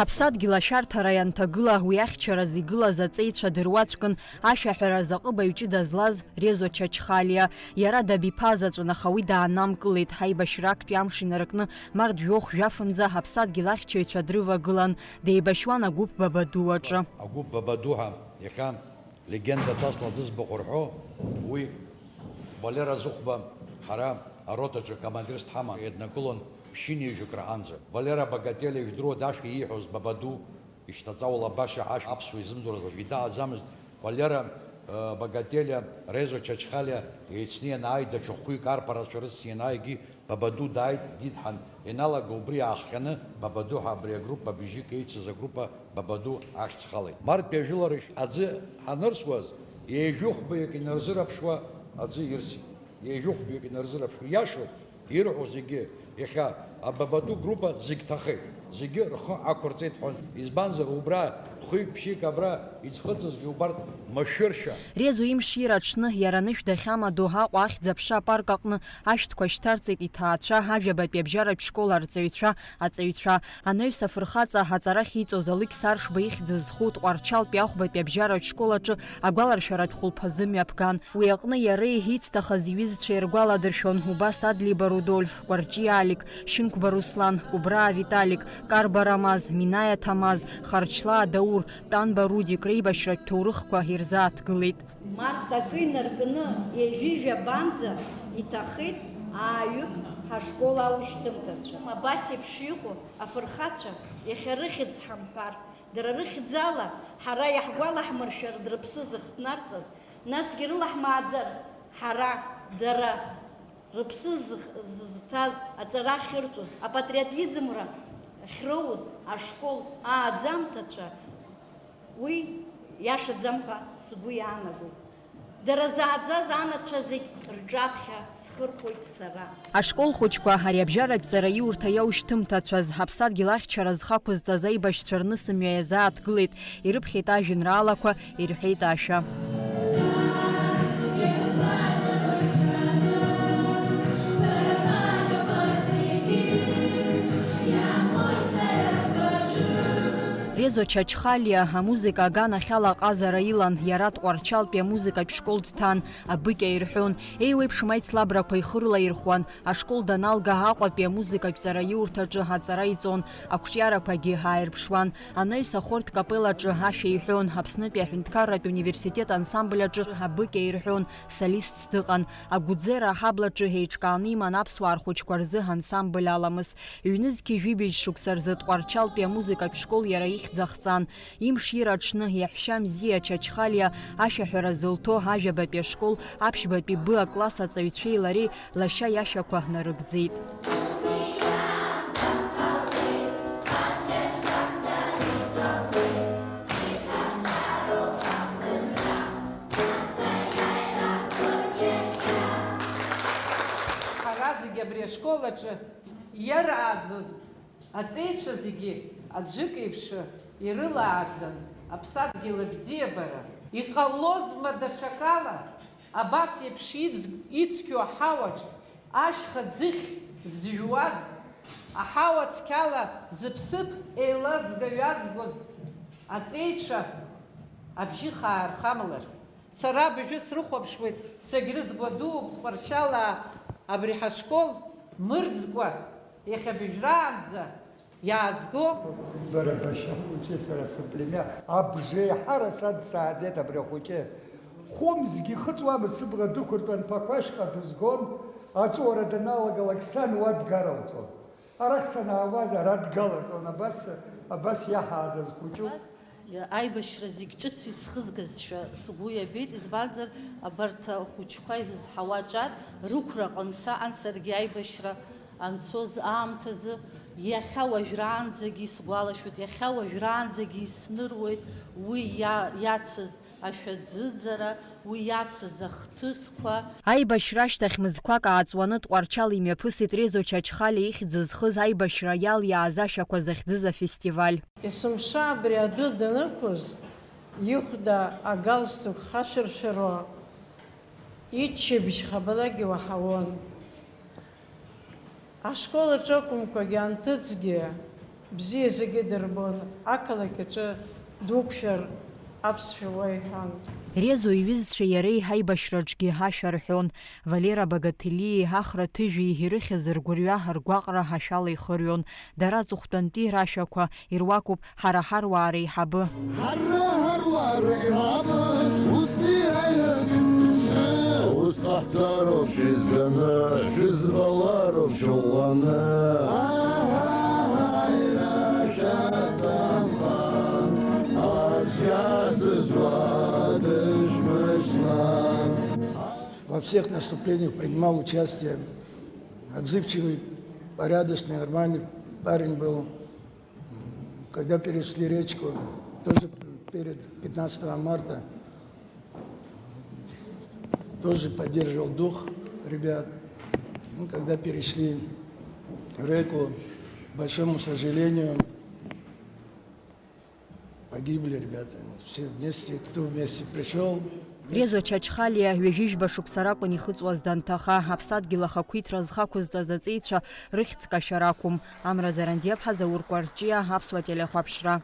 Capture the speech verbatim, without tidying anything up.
Аԥсадгьыл ашәарҭара ианҭагыла, уи ахьчараз игылаз аҵеицәа дыруаӡәкын, ашәаҳәара азы аҟыбаҩ ҷыда злаз Резо Чачхалиа. Иара дабиԥазаҵәын, аха уи даанамкылеит. Ҳаибашьра актәи амш инаркны, март жәохә жәафынӡа аԥсадгьыл ахьчаҩцәа дрывагылан, деибашьуан агәыԥ Бабаду аҿы. Агәыԥ Бабаду ҳәа иахьа легенда цасла зыӡбахә рҳәо, уи Валера Зыхәба ҳара аротаҿы командирс дҳаман, иднакылон ԥшьынҩажәак раанӡа. Валера Багателиа, ижәдыруада, ашәа ииҳәоз Бабаду, ишьҭаҵа улабашьа ашә аԥсуа изымдыруаз аӡәгьы дааӡамызт. Валера, э, Багателиа, Резо Чачхалиа еицны ианааи, даҽа хәҩык арԥарацәа рыцны ианааигьы, Бабаду дааит, дидҳан, ианалага убри аахҟьаны, Бабаду ҳәа абри агруппа бжьык еицыз агруппа Бабаду ахьӡ халеит. Мартәи ажәылара аӡы ҳанырсуаз, ҩажәи хәбаҩык инарзыраԥшуа аӡы ирсит. Ҩажәи хәбаҩык инарзыраԥшуа. Иашоуп, ирҳәо зегьы. Иахьа абабаду группа зегь ҭахеит. Зегьы рхы ақәырҵеит ҳәа. Избанзар, убра хәҩык-ԥшьҩык абра иӡхыҵызгьы убарҭ машәыршәа. Резо имшира аҽны иара анышә дахьамадоу Аҟәа ахьӡ-аԥша апарк аҟны ашәҭқәа шьҭарҵеит иҭаацәа, ажәабатәи абжьаратә школ арҵаҩцәа, аҵаҩцәа. Анаҩс афырхаҵа аҵара ахьиҵоз Алықьса Аршба ихьӡ зху Тҟәарчалтәи ахәбатәи абжьаратә школ аҿы агәаларшәаратә хәылԥазы мҩаԥган. Уи аҟны иареи ицҭахаз иҩызцәеи ргәаладыршәон, убас Адлиба Рудольф, Кәарҷиа Алик, Шьынқәба Руслан, Кәыбраа Виталик, Карба Рамаз, Минаиа Ҭамаз, Харчлаа Даур, Тәанба Рудик реибашьратә ҭоурыхқәа ирзааҭгылеит. Март акы инаркны ҩажәи жәабанӡа иҭахеит ааҩык ҳашкол аушьҭымҭацәа. Абас еиԥш иҟоу афырхацәа иахьа рыхьӡ ҳамҳәар, дара рыхьӡала ҳара иаҳгәалаҳмыршәар рыԥсы зыхҭнарҵаз, насгьы рыла ҳмааӡар, ҳара, дара рыԥсы зых-, зызҭаз, аҵара ахьырҵоз, апатриотизмра ахьроуз ашкол ааӡамҭацәа, уи иашаӡам ҳәа сгәы иаанагоит. Дара зааӡаз анацәа зегь рҿаԥхьа схырхәоит сара. Ашкол хәыҷқәа ари абжьаратә ҵараиурҭа иаушьҭымҭацәаз, аԥсадгьыл ахьчара зхы ақәызҵаз аибашьцәа рнысымҩа иазааҭгылеит, ирыԥхьеит ажәеинраалақәа, ирҳәеит ашәа. Резо Чачхалиа амузыка аганахьала аҟазара илан, иара Тҟәарчалтәи амузыкатә школ дҭан, абыкь аирҳәон, еиуеиԥшым аицлабрақәа ихы рылаирхәуан, ашкол даналга Аҟәатәи амузыкатә ҵараиурҭаҿы аҵара иҵон, ақәҿиарақәагьы ааирԥшуан, анаҩс ахортә капеллаҿы ашәа иҳәон, Аԥснытәи аҳәынҭқарратә университет ансамбль аҿы абыкь аирҳәон, солистс дыҟан, Агәыӡера аҳаблаҿы еиҿкааны иман аԥсуаа рхәыҷқәа рзы ансамбль Аламыс. Ҩнызқьи жәибжь шықәса рзы Тҟәарчалтәи амузыкатә школ иара ихьӡ ахҵан. Имшира аҽны иаҳәшьа Мзиа Чачхалиа ашәаҳәара зылҭо ажәабатәи ашкол аԥшьбатәи Б акласс аҵаҩцәеи лареи лашьа иашәақәа нарыгӡеит. Ҳара зегьы абри ашкол аҿы иарааӡоз аҵеицәа зегьы аӡәык еиԥш ирылааӡан аԥсадгьыл абзиабара. Иҟалозма даҽакала абас еиԥш иӡ-, ицқьоу аҳауаҿ ашьха ӡыхь зжәуаз, аҳауа цқьала зыԥсыԥ еилазга-ҩазгоз аҵеицәа абжьы хаа рхамлар? Сара абыржәы срыхәаԥшуеит, сагьрызгәадууп Тҟәарчалаа абри ҳашкол мырӡкәа иахьа абыжәраанӡа иаазго. Бара башьа хәыҷы, сара сыплемиа, абжеиҳара садсааӡеит абри ахәыҷы. Хәымзгьы ихыҵуамызт, сыбла дықәыртәан, Ԥақәашьҟа дызгон, аҵәуара даналагалак сан уа дгаралҵон. Арахь санаауаз ара дгалаҵон, абас, абас иаҳааӡаз хәыҷуп. Аибашьра зегь ҿыц исхызгазшәа сгәы иабеит, избанзар, абарҭ ахәыҷқәа изызҳауа ҿар рықәра ҟан са, ан саргьы аибашьра анцоз аамҭазы, иахьа уажәраанӡагьы исгәалашәоит, иахьа уажәраанӡагьы исныруеит уи иа-, иацыз ашәаӡыӡара, уи иацыз ахҭысқәа. Аибашьра ашьҭахь мызқәак ааҵуаны Тҟәарчал имҩаԥысит Резо Чачхалиа ихьӡ зхыз аибашьра иалиааз ашәақәа зыхьӡыз афестиваль. Есымша абри адәы данықәыз, ихәда агалстук хашәыршәыруа, иччабжь хабалак иуаҳауан. Ашкол аҿы акәымкәагьы анҭыҵгьы, Бзиа зегьы дырбон, ақалақь аҿы дуқәшәар аԥсшәа уа иҳәан. Резо иҩызцәеи иареи ҳаибашьраҿгьы ашәа рҳәон. Валера Багаҭелиеи Ахра Ҭыжәи ирыхьыз ргәырҩа, ргәаҟра ҳашәала ихырҩон. Дара аҵыхәтәантәи рашәақәа ируакуп Ҳара ҳаруаа реиҳабы. Ҳара ҳаруаа реиҳабы, ус иҳаиҳәаргьы сыҽны, ус ҟаҳҵароуп шәизганы, шәызбалароуп шәыӷәӷәаны. Аҳаҳаи, рашәа ҵамхан, ацәгьа зызуа дышәмышьҭан. Во всех наступлениях принимал участие. Отзывчивый, порядочный, нормальный парень был. Когда перешли речку, тоже перед пятнадцатого марта, тоже поддерживал дух ребят. Ну, когда перешли реку, к большому сожалению, погибли ребята. Все вместе, кто вместе пришел. Резо Чачхалиа ҩажәижәба шықәса ракәын ихыҵуаз данҭаха, аԥсадгьыл ахақәиҭра зхақәызҵаз аҵеицәа рыхьӡ кашәар акәым. Амра Зарандиаԥҳа, Заур Кәарҷиа, Аԥсуа телехәаԥшра.